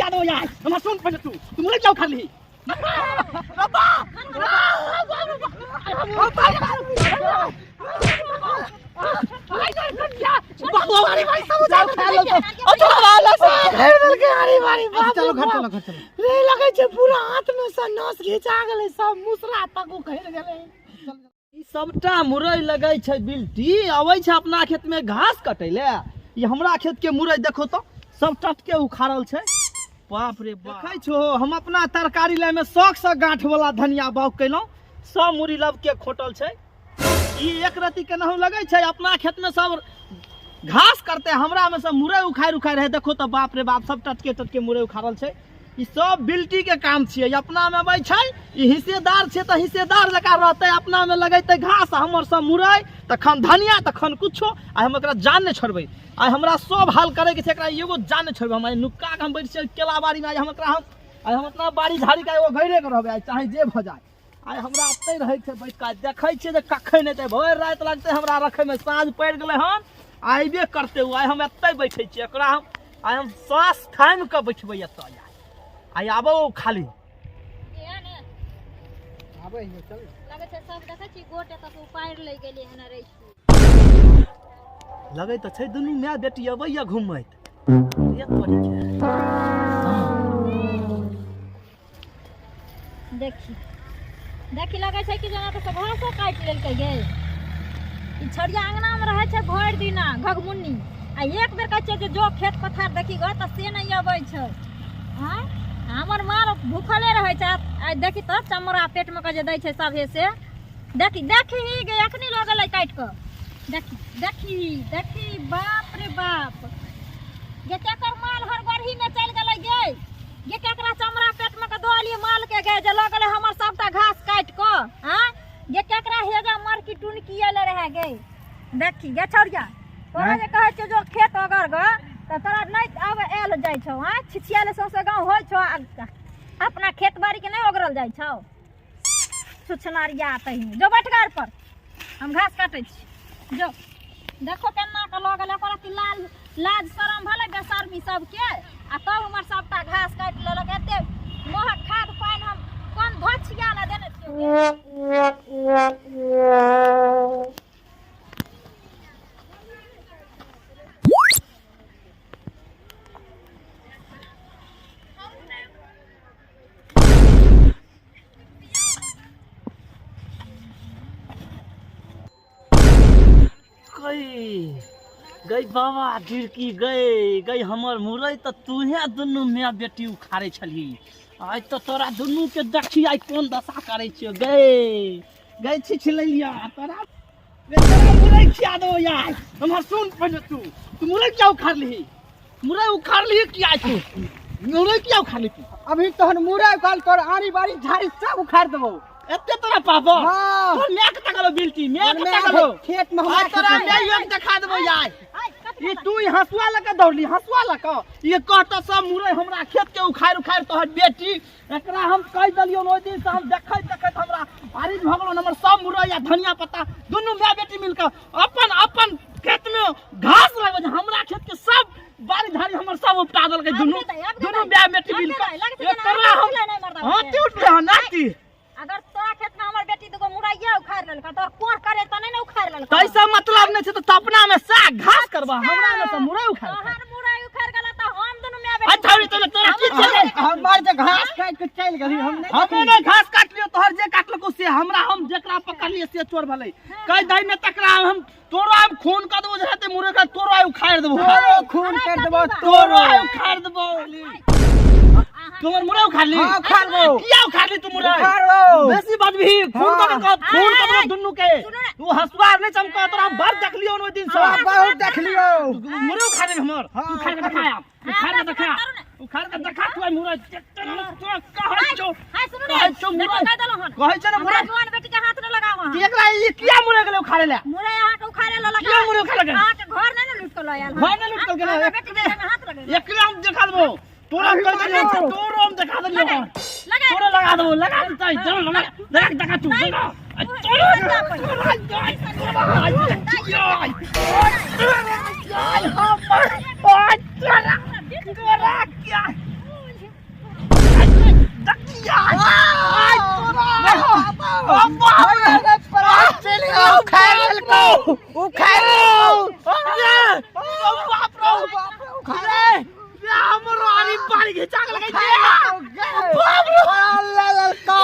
खिया देबो यार। हमरा सुन पहिले, तू तू मुरई किया उखाड़ली? रब्बा, चलो घर, चलो घर, चलो। रे, लगै छै पूरा हाथ में से नस घिचा गेलै, सब मुसरा तक उखड़ि गेलै। ई सबटा मुरई लगै छै बिल्टी अबै छै अपना खेत में घास कटै ले। ई हमरा खेत के मुरई देखो तो सब टटके उखाड़ल छै। बाप रे बाप, देखै छो, हम अपना तरकारी ले में शौक से गांठ वाला धनिया बाग केलहुँ, सब मुरी लब के खोटल छै। ई एक रति केनाहु लगै छै अपना खेत में सब घास करते, हमरा में सब मुरई उखाड़ि उखाड़ि रहे। देखो तो बाप रे बाप, सब टटके टटके मुरई उखाड़ल छै। ई सब बिल्टी के काम छियै। अपना में अबै छै, ई हिस्सेदार छै तऽ हिस्सेदार जकाँ रहतै। अपना में लगेतै घास, हमर सब मुरई, तखन धनिया, तखन कुछो। आइ हम एकरा जान नहि छोड़बै। आइ हमरा सब हाल करैके छै, एकरा एगो जान नहि छोड़बै हम। आइ नुक्का के हम बैठ छियै केला बाड़ी में। आइ हम एकरा, हम आइ हम अपना बाड़ी झाड़ी के एगो गैरे के रहबै आइ, चाहे जे भऽ जाय। आइ हमरा एतै रहै छै बैठ कऽ, देखै छियै जे कखन एतै। भरि राति लगतै हमरा रखैमे, साँझ पड़ि गेलै हन, आइबे करतै ओ। आइ हम एतै बैठै छियै, एकरा हम आइ हम साँस थामि कऽ बैठबै एतऽ। आइ आबो खाली आबै हियै, चल। लगै छै सब देखै छी गोट एतऽ से उपारि लै गेलियै हन रे। लगै तऽ छै दुनू माय बेटी अबैया घुमैत। देखी देखी, लगै छै कि जेना तऽ घासो काटि लेलकै गे। ई छड़िया अङ्गनामे रहै छै भरि दिना घघमुन्नी, आ एक बेर कहै छियै जे जो खेत पथार देखी गऽ, तऽ से नहि अबै छै। आँय, हमर माल भूखले रहै छै। आइ देखी तऽ चमड़ा पेटमे कऽ जे दै छै सभे से। देखी देखी गे, अखनी लऽ गेलै काटि कऽ। देखी देखी देखी, बाप रे बाप गे, केकर माल हरगढ़ीमे चलि गेलै गे? गे, केकरा चमड़ा पेटमे के दऽ एलियै मालके गे, जे लऽ गेलै हमर सबटा घास काटि कऽ? आँय गे, केकरा हेजा मरकी टुनकी एलै रहै गे? देखी गे छौड़िया, तोरा जे कहै छियौ जो खेत अगर गऽ, तऽ तोरा नहि आब आयल जाइ छौ। आँय, छिछियाले सौंसे गाँव होइ छौ, आ अपना खेत बाड़ीके नहि ओगरल जाइ छौ। छुछनारिया तही जो बैठ गाड़ पर, हम घास काटै छी। जो देखो केना के लऽ गेलै। ओकर अथी लाल लाज शरम भेलै बेशर्मी सबके, आ तब हमर सबटा घास काटि लेलक। एते महग खाद पानि हम कोन धोछिया लए देने छियै? गई गई बाबा गिरकी गई गई, हमर मुरई तऽ तूहे दुनू माय बेटी उखाड़े छलही। आइ तऽ तोरा दुनू के देखी आइ कोन दशा करै छियो। गई गई छिछलैया तोरा, तोरा मुरई खिया दो यार। हमर सुन पहिले, तू तू मुरई किया उखाड़लिही? मुरई उखाड़लिही किया तू? मुरई किया उखाड़ली तू? अभी तोहन मुरई उखाड़, तोहर आड़ी बाड़ी झाड़ी सब उखाड़ देबो। एते तोरा पाबो? हाँ। तोर my के तकलो बिलटी, my के माय तकलो। खेत में हमरा आइ तोरा खेत में। माय के देखा देबो यार। ई तू ई हंसुआ लऽ के दौड़ली, हंसुआ लऽ के ई कहत सब मुरई हमरा खेत के उखाड़ि उखाड़ि तोहर बेटी। एकरा हम कहि देलियौ ओहि दिन से हम देखैत देखैत हमरा भारी भऽ गेलौ। हमर सब मुरई आ धनिया पत्ता दुनू माय बेटी मिल कऽ अपन अपन खेत में घास लगबै छै, हमरा खेत के सब बाड़ी झाड़ी हमर सब उपटा देलकै दुनू आब के दुनू दाइ, माय बेटी आब मिल के कऽ। दाइ, लगै छै जेना एकरा आब हम उठलै नहि मर्दा हाँ के। ती उठलै हँ नाती। अगर तोरा खेत में हमर बेटी दुगो मुरैया उखाड़ लेलका, तोर कोर करे त नहीं ने उखाड़ लेलका? तैसे मतलब नहीं छै तऽ अपना में साग घास करबा, हमरा में से मुरई उखाड़। तोहर मुरई उखाड़ गेला त हम दुनू माय बेटी। अच्छा रे, तोरा तोरा की छै? हमर जे घास काटि के चलि गेली, हम नहि। हमे नहि घास काटलियो, तोहर जे काटलको से। हमरा हम जेकरा पकड़लिए से चोर भलै। कहि दही ने तकरा हम तोरो हम खून कर देबो, जे मुरई का तोरो आइ उखाड़ देबो। तोरो खून कर देबो। तोरो आइ उखाड़ देबो। तू हमर मुरई उखाड़ ली? हाँ, उखाड़ लेबो। किया उखाड़ ली तू मुरई? उखाड़ लो। बेसी बाजबही खून कर के, खून कर देबो दुन्नू के। सुनो ने। तू हंसुआ नहि चमका, तोरा हम बड़ देखलियो ओहि दिन से। हाँ, बहुत देखलियो। मुरई उखाड़ ले हमर। हाँ, उखाड़ के देखा, आप उखाड़ के देखा, उखाड़ के देखा तू आइ मुरई। तोरा कहै छौ, हाय सुनो ने, कहै छौ देखो मुरई। कह देलहुँ हन। कहै छै ने हमरा मुरई जुआन बेटी के हाथ न लगाओ अहाँ। कि एकरा ई किया मुरई गेलै उखाड़े ले? मुरई अहाँ के उखाड़े ललक। किया मुरई उखाड़े गेलै? अहाँ के घर नहीं ने लूट के लऽ आयल हन। घर नहि लूट के गेलै। अहाँ बेटी के हाथ लगेलक। एकरे हम देखा देबो तोरा, हम कहै छलियौ तोरो हम देखा देलियौ हन। लगा। तोरो लगा देबो, लगा देतै। चल लगा, लगा के देखा तू, लगा। आ तोरो तोरा तोरा तोरा तोरा क्या चलि गेलौ, उखाड़ि लेलकौ, उखाड़ि रे बाप रे रे रे, हमरो आरी बारी घिचा के लगै छै। बाप रे, लेलकौ।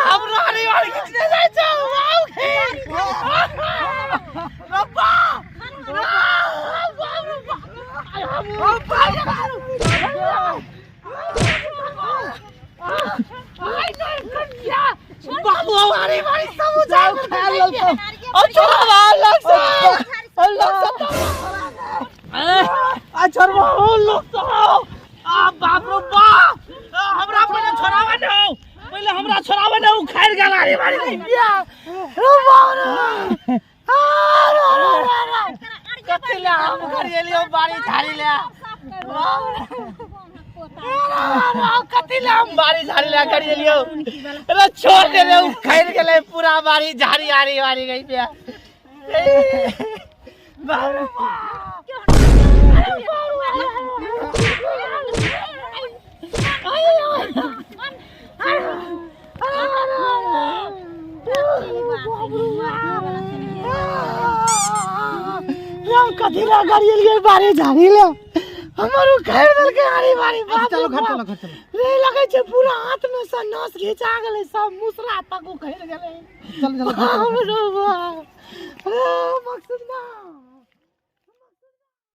हमरो आरी बारी घिचने जाइ छै। बाप रे रब्बा, बाप रे बाप, बाबू आरी बारी सब उजाड़ उखाड़ि लेलकौ। ओ छोड़वा लग से, ओ लग से, आ छोड़वा, ओ लोग से। आ बाप रे बाप, हमरा पहिले छोड़ावे न हो, पहिले हमरा छोड़ावे न, उखाड़ गेल आरी बारी नहीं बिया। रे बाप रे, कथी ले हम करिएलियो बारी झाड़ी ले? कथी ले हम बारी झाड़ी ले करिएलियो? अरे छोड़ दे रे, उखाड़ गेलै पूरा बारी झाड़ी आरी बारी गई बिया। बाप रे बाप। हम कथी ला गरियल बारी झाड़ी ले? हमर उखाड़ि देलकै आरी बारी। बाप चलो रे घर, बाप। चलो घर, चलो। रे लगै छै पूरा हाथ में से नस घिचा गेलै, सब मुसरा तक उखड़ि गेलै। चल चलो घर, चलो। बाप रे बाप, रे मकसूद ना।